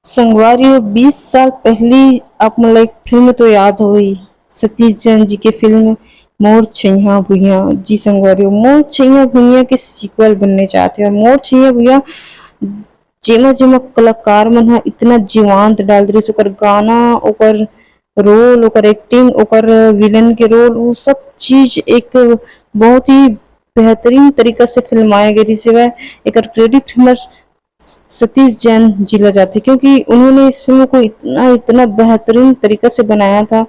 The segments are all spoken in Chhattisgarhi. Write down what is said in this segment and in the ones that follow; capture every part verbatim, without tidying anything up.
संगवारी हो, बीस साल पहली आप मन ला एक फिल्म तो याद होही, सतीश जैन जी के फिल्म मोर छैया भुइया। जी संगवारी हो, मोर छैया भुइया के सीक्वल बनने जात हे और मोर छैया भुइया जेमा जेमा कलाकार मन ह इतना जीवंत डाल दिस, ओकर गाना, ओकर रोल, ओकर एक्टिंग, ओकर विलेन के रोल, वो सब चीज एक बहुत ही बेहतरीन तरीका से फिल्माए गए रिहिस हवय। एकर क्रेडिट हमर सतीश जैन जी ला जाथे, क्योंकि उन्होंने इस फिल्म को इतना, इतना बेहतरीन तरीका से बनाया था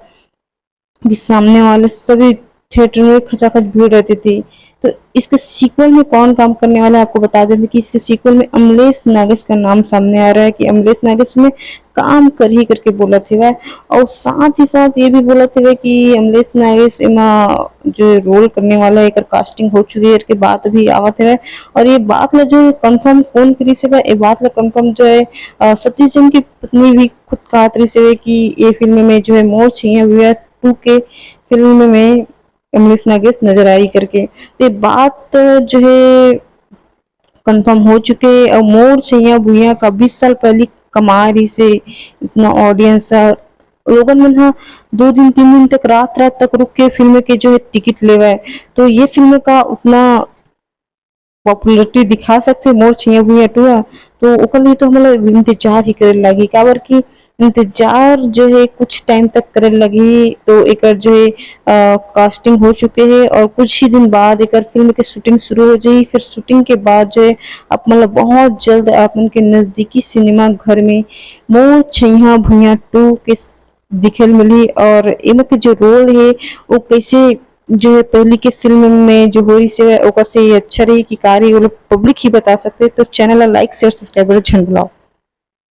कि सामने वाले सभी थिएटर में खचाखच भीड़ रहती थी। तो इसके सीक्वल में कौन काम करने वाला है, आपको बता देते कि इसके सीक्वल में अमलेश नागेश का नाम सामने आ रहा है कि अमलेश नागेश में काम करही करके बोलत हवय। और साथ ही साथ ये भी बोलत हवय कि अमलेश नागेश एमा जो रोल करने वाला है, एकर कास्टिंग हो चुकी है, एकर बात भी आवत हवय। और ये बात ला जो है कंफर्म कौन करिस हवय, ये बात ला कंफर्म जो है, अ, सतीश जैन की पत्नी भी खुद कहत रहिस हवय कि ये फिल्म में जो है मोर छैया भुइया टू के फिल्म में अमलेश नागेश नजर आही करके। तो ये बात जो है कंफर्म हो चुके हे। और मोर छैया भुइया का बीस साल पहली कमाए रहिस हे इतना ऑडियंस, लोगन मन ह दो दिन, तीन दिन तक रात रात तक रुक के फिल्म के जो है टिकट लेवय। तो ये फिल्म का उतना पॉपुलैरिटी दिखा सकथे मोर छैया भुइया टू ह, तो ओकर लिए तो हमन ला इंतजार ही करे लागही, काबर कि इंतजार जो है कुछ टाइम तक करे लगही। तो एकर जो है, अ, कास्टिंग हो चुके हे और कुछ ही दिन बाद एकर फिल्म के शूटिंग शुरू हो जाही। फिर शूटिंग के बाद जो है आप मन ला बहुत जल्द आप मन के नजदीकी सिनेमा घर में मोर छैया भुइया टू के स-, दिखे ल मिलही। और एमा के जो रोल हे वो कैसे जो है पहली के फिल्म में जो हो रहिस हे ओकर से ये अच्छा रही कि का रही, वो लोग पब्लिक ही बता सकथे। तो चैनल ला लाइक, शेयर, सब्सक्राइब झन भुलाओ।